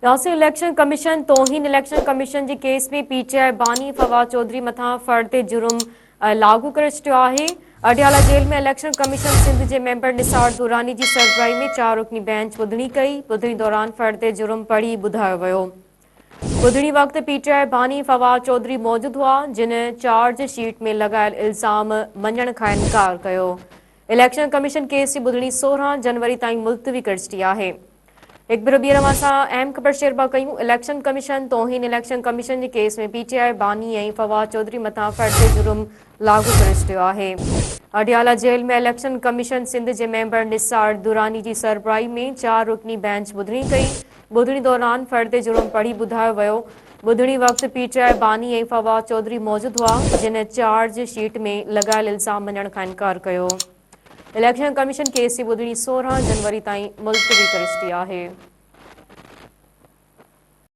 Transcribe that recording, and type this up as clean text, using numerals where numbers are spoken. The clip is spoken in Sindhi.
ناصر اليڪشن ڪميشن توهين اليڪشن ڪميشن جي ڪيس ۾ پي ٽي آء باني فواد چوڌري مٿان فرد جرم لاڳو ڪري ڇڏيو آهي. Adiala jail ۾ election commission Sindh جي ميمبر نثار دراني جي سربراهي ۾ چار رڪني بينچ ٻڌڻي ڪئي. ٻڌڻي دوران فرد جرم پڙهي ٻڌايو ويو. ٻڌڻي وقت پي ٽي آء باني فواد چوڌري موجود هئا، جن چارج شيٽ ۾ لڳايل الزام مڃڻ کان انڪار ڪيو. اليڪشن ڪميشن ڪيس جي ٻڌڻي 16 جنوري تائين ملتوي ڪري ڇڏي آهي. هڪ ڀيرو ٻيهر اوهان سان اهم خبر شيئر پيا ڪيون، اليڪشن ڪميشن توهين اليڪشن ڪميشن جي ڪيس ۾ پي ٽي آء باني ۽ فواد چوڌري مٿان فرد جرم لاڳو ڪري ڇڏيو آهي. Adiala jail ۾ election commission Sindh جي ميمبر نثار دراني جي سربراهي ۾ چار رڪني بينچ ٻڌڻي ڪئي، ٻڌڻي دوران فرد جرم پڙهي ٻڌايو ويو، ٻڌڻي وقت پي ٽي آء باني ۽ فواد چوڌري موجود هئا، جن چارج شيٽ ۾ لڳايل الزام مڃڻ کان انڪار ڪيو. اليڪشن ڪميشن ڪيس جي ٻڌڻي 16 جنوري تائين ملتوي ڪري ڇڏي آهي.